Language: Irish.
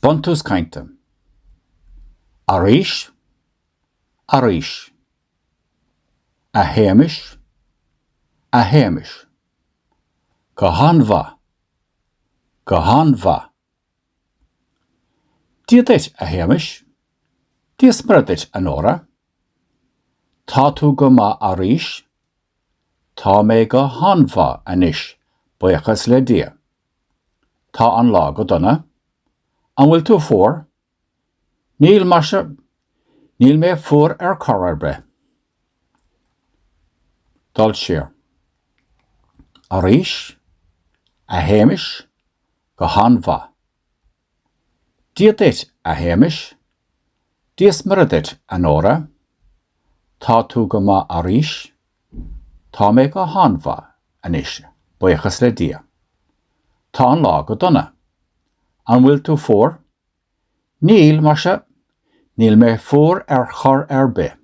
Buntús cainte. Arís. Arís. A Shéamais. A Shéamais. Go han-mhaith. Go han-mhaith. Dia duit, a Shéamais. Dia 's Muire duit, a Nóra. Tá tú go maith arís? Tá mé go han-mhaith anois, buíochas le Dia. Tá an lá go dona. An bhfuil tú fuar? Níl, maise. Níl mé fuar ar chor ar bith. Dul siar. Arís, a Shéamais, go han-mhaith. Dia duit, a Shéamais. Dia 's Muire duit, a Nóra. Tá tú go maith arís? Tá mé go han-mhaith anois, buíochas le Dia. Tá an lá go dona. An bhfuil tú fuar? Níl, maise. Níl mé fuar ar chor ar bith.